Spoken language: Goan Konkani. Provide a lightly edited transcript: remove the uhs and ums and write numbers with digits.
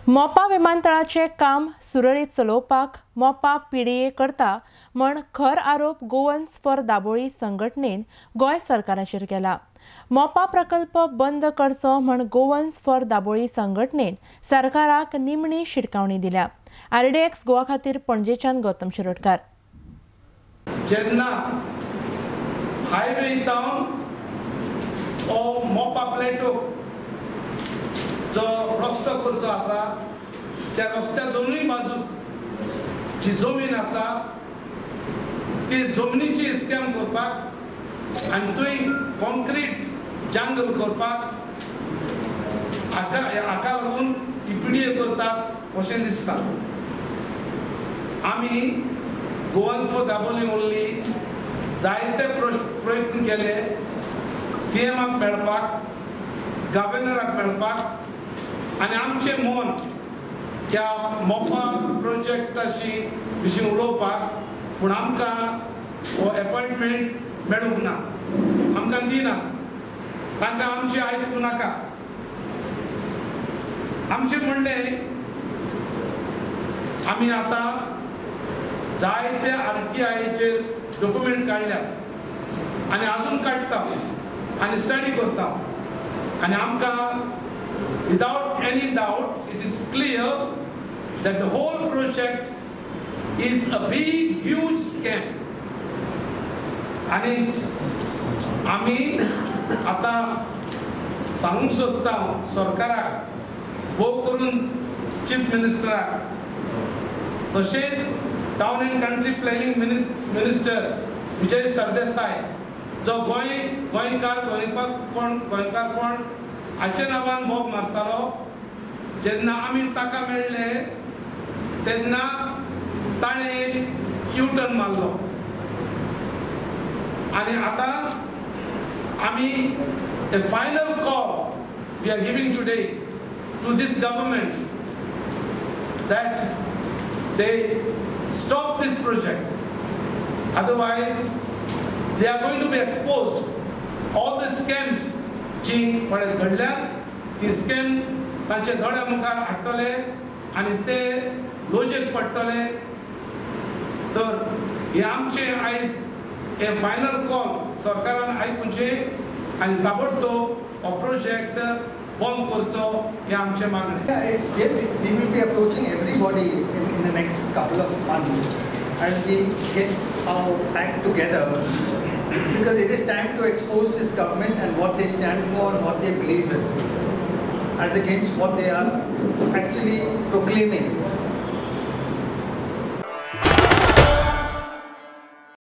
मोपा विमानतळाचे काम सुरळीत चलोवपाक मोपा पीडीए करता म्हण खर आरोप गोवन्स फॉर दाबोळी संघटनेन गोंय सरकाराचेर केला. मोपा प्रकल्प बंद करचो म्हण गोवन्स फॉर दाबोळी संघटनेन सरकाराक निमणी शिटकावणी दिल्या. आरडीएक्स गोवा खातीर पणजेच्यान गौतम शिरोडकार. जेन्ना हायवे जावन ओ मोपा प्लेटो जो रस्तो करचो आसा त्या रस्त्या दोनूय बाजू जी जमीन आसा ती जमनीची स्कॅम करपाक आनी थंय कॉन्क्रीट जंगल करपाक हाका लागून ती पीडीए करतात अशें दिसता. आमी गोवन्स फॉर दाबोली ओनली जायते प्रयत्न केले सीएमाक मेळपाक, गव्हर्नराक मेळपाक आनी आमचें मन ह्या मोपा प्रोजेक्टाशी विशीं उलोवपाक, पूण आमकां हो एपॉयंटमेंट मेळूंक ना, आमकां दिना, तांकां आमचें आयकूंक नाका. आमचें म्हणणें आमी आतां जायते आरटीआयचे डॉक्युमेंट काडल्यात आनी आजून काडटा आनी स्टडी करता आनी आमकां without any doubt it is clear that the whole project is a big huge scam. आनी आमी आतां सांगूंक सोदता सरकाराक, भोव करून चीफ मिनिस्टराक, तशेंच town and country planning minister Vijay Sardesai जो गोंयकार कोण गोंयकारपण हाचे नांवान बोब मारतालो, जेन्ना आमी ताका मेळ्ळे तेन्ना ताणें यू टर्न मारलो आनी आतां आमी a final call we are giving today to this government that they stop this project, otherwise they are going to be exposed. All the scams जी पळय घडल्यात ती स्कॅम तांचे दोळ्या मुखार हाडटले आनी ते लोजेक पडटले. तर हे आमचे आयज हे फायनल कॉल सरकारान आयकुचें आनी ताबडतोब हो प्रोजेक्ट बंद करचो हे आमचें मागणें. We will be approaching everybody in the next couple of months and we get our act together, because it is time to expose this government and what they stand for and what they believe in, as against what they are